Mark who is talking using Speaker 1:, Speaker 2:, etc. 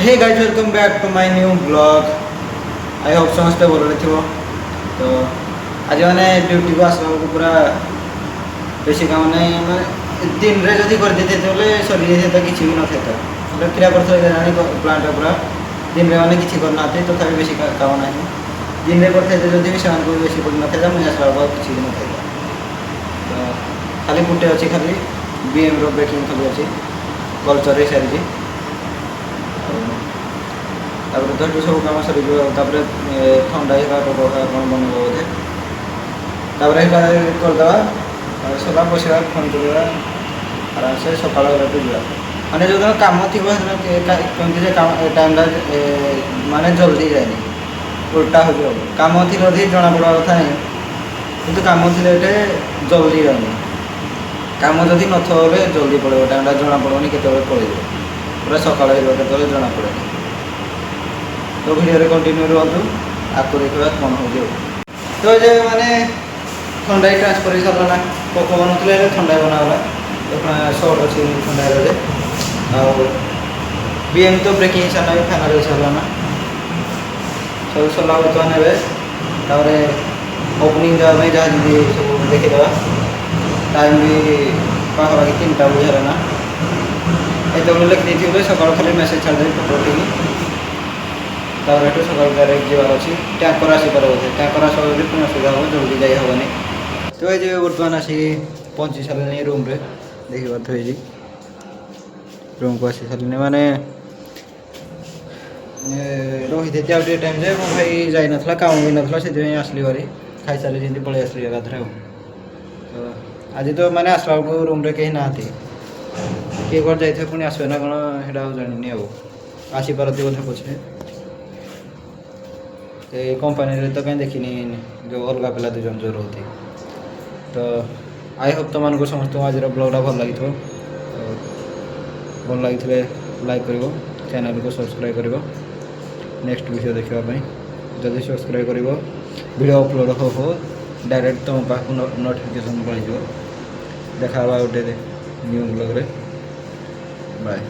Speaker 1: Hey guys, welcome back to my new vlog. I hope ସମସ୍ତେ ଭଲରେ ଥିବ। ତ ଆଜି ମାନେ ଡ୍ୟୁଟିକୁ ଆସିଲା ବେଳକୁ ପୁରା ବେଶୀ କାମ ନାହିଁ। ମାନେ ଦିନରେ ଯଦି କରିଦେଇଥାନ୍ତେ ବୋଲେ ସରିଯାଇଥାନ୍ତା, କିଛି ବି ନଥାନ୍ତା। ହେଲେ କ୍ରିୟା କରିଥିଲେ ଜାଣି ପ୍ଲାଣ୍ଟ ପୁରା ଦିନରେ ମାନେ କିଛି କରିନାହାନ୍ତି, ତଥାପି ବେଶୀ କାମ ନାହିଁ। ଦିନରେ କରିଥାନ୍ତେ ଯଦି ବି, ସେମାନଙ୍କୁ ବି ବେଶୀ ପଡ଼ିନଥାନ୍ତା। ମୁଇଁ ଆସିଲା ବେଳକୁ ଆଉ କିଛି ବି ନଥାନ୍ତା। ତ ଖାଲି ଗୋଟେ ଅଛି, ଖାଲି ବିଏମ୍ର ବ୍ରେକିଂ ଖାଲି ଅଛି, କଲଚର୍ ହେଇସାରିଛି। ଆଉ ତାପରେ ତ ଏଠୁ ସବୁ କାମ ସରିଯିବ। ଆଉ ତାପରେ ଥଣ୍ଡା ହେଇଗଲା, ପୋକ କ'ଣ ବନିବ ବୋଧେ। ତାପରେ ସେଇଟା କରିଦେବା, ତାପରେ ସରିଲା, ବସିବା, ଫୋନ୍ କରିବା ଆରାମସେ। ସକାଳ ହେଲାଠୁ ଯିବା। ମାନେ ଯେଉଁଦିନ କାମ ଥିବ, ସେଦିନ କେମିତି ଯେ କାମ ଟାଇମ୍ଟା ମାନେ ଜଲ୍ଦି ଯାଏନି, ଉଲ୍ଟା ହେଉଛି। ଆଉ କାମ ଥିଲେ ଅଧିକ ଜଣା ପଡ଼ିବା କଥା ନାହିଁ, କିନ୍ତୁ କାମ ଥିଲେ ଏଠି ଜଲ୍ଦି ଯାଉନି। କାମ ଯଦି ନଥିବ ବୋଲେ ଜଲ୍ଦି ପଳେଇବ ଟାଇମ୍ଟା, ଜଣା ପଡ଼ିବନି କେତେବେଳେ ପଳେଇଯିବ। ପୁରା ସକାଳ ହେଇଯିବ କେତେବେଳେ ଜଣା ପଡ଼େନି। ତ ଭିଡ଼ିଓରେ କଣ୍ଟିନ୍ୟୁ ରୁହନ୍ତୁ, ଆଗକୁ ଦେଖିବା କ'ଣ ହେଉଛି। ଆଉ ତ ଯେ ମାନେ ଥଣ୍ଡା ଟ୍ରାନ୍ସଫର୍ ହେଇସାରିଲା ନା, ପୋକ ବନଉଥିଲେ, ହେଲେ ଥଣ୍ଡା ବନାଗଲା। ସର୍ଟ ଅଛି ଥଣ୍ଡାରେ ଯେ। ଆଉ ବିଏମ୍ ତ ବ୍ରେକିଂ ହେଇସାରିଲା ବି, ଫାଇନାଲ୍ ହେଇସାରିଲା ନା, ସବୁ ସରିଲା ବର୍ତ୍ତମାନ ଏବେ। ତାପରେ ଓପନିଂ ଦେବା ପାଇଁ ଯାହା ଯେମିତି ସବୁ ଦେଖିଦେବା। ଟାଇମ୍ ବି ପାଖାପାଖି 3ଟା ବଜେ ହେଲା ନା। ଏତେବେଳେ ଲେଖିଦେଇଥିବେ, ସକାଳୁ ଖାଲି ମେସେଜ୍ ଛାଡ଼ିଦେବି ଫଟୋ ଉଠେଇକି। ତାପରେ ଏଠୁ ସକାଳୁ ଡାଇରେକ୍ଟ ଯିବାର ଅଛି। ଟ୍ୟାଙ୍କର ଆସିପାରେ ବୋଧେ। ଟ୍ୟାଙ୍କର ଆସିବ ଯଦି ପୁଣି ଅସୁବିଧା ହେବ, ଜଲ୍ଦି ଯାଇ ହେବନି। ତ ଏଇ ଯେ ବର୍ତ୍ତମାନ ଆସିକି ପହଞ୍ଚି ସାରିଲିଣି ରୁମ୍ରେ, ଦେଖିପାରୁଥିବେ। ଏଇ ରୁମ୍କୁ ଆସି ସାରିଲିଣି। ମାନେ ରହିଥାନ୍ତି ଆଉ ଟିକେ ଟାଇମ୍ ଯେ ମୋ ଭାଇ ଯାଇନଥିଲା, କାମ ବି ନଥିଲା, ସେଥିପାଇଁ ଆସିଲି ଭାରି। ଖାଇସାରି ଯେମିତି ପଳେଇ ଆସିଲି ଏକାଥରେ। ଆଉ ତ ଆଜି ତ ମାନେ ଆସିଲା ବେଳକୁ ରୁମ୍ରେ କେହି ନାହାନ୍ତି। କିଏ କୁଆଡ଼େ ଯାଇଥିବେ, ପୁଣି ଆସିବେ ନା କ'ଣ, ସେଇଟା ଆଉ ଜାଣିନି। ଆଉ ଆସିପାରନ୍ତି ବୋଧେ ପଛେ। ଏ କମ୍ପାନୀରେ ତ କାହିଁ ଦେଖିନି, ଯେଉଁ ଅଲଗା ପିଲା ଦୁଇ ଜଣ ଯେଉଁ ରହୁନ୍ତି। ତ I Hope ତୁମମାନଙ୍କୁ ସମସ୍ତଙ୍କୁ ଆଜିର ବ୍ଲଗ୍ଟା ଭଲ ଲାଗିଥିବ। ତ ଭଲ ଲାଗିଥିଲେ ଲାଇକ୍ କରିବ, ଚ୍ୟାନେଲକୁ ସବସ୍କ୍ରାଇବ୍ କରିବ ନେକ୍ସଟ ଭିଡ଼ିଓ ଦେଖିବା ପାଇଁ। ଯଦି ସବସ୍କ୍ରାଇବ୍ କରିବ, ଭିଡ଼ିଓ ଅପଲୋଡ଼ ହଉ ହଉ ଡାଇରେକ୍ଟ ତୁମ ପାଖକୁ ନୋଟିଫିକେସନ୍ ପଳେଇଯିବ। ଦେଖା ହେବା ଗୋଟେ ନ୍ୟୁ ବ୍ଲଗ୍ରେ। ବାଏ।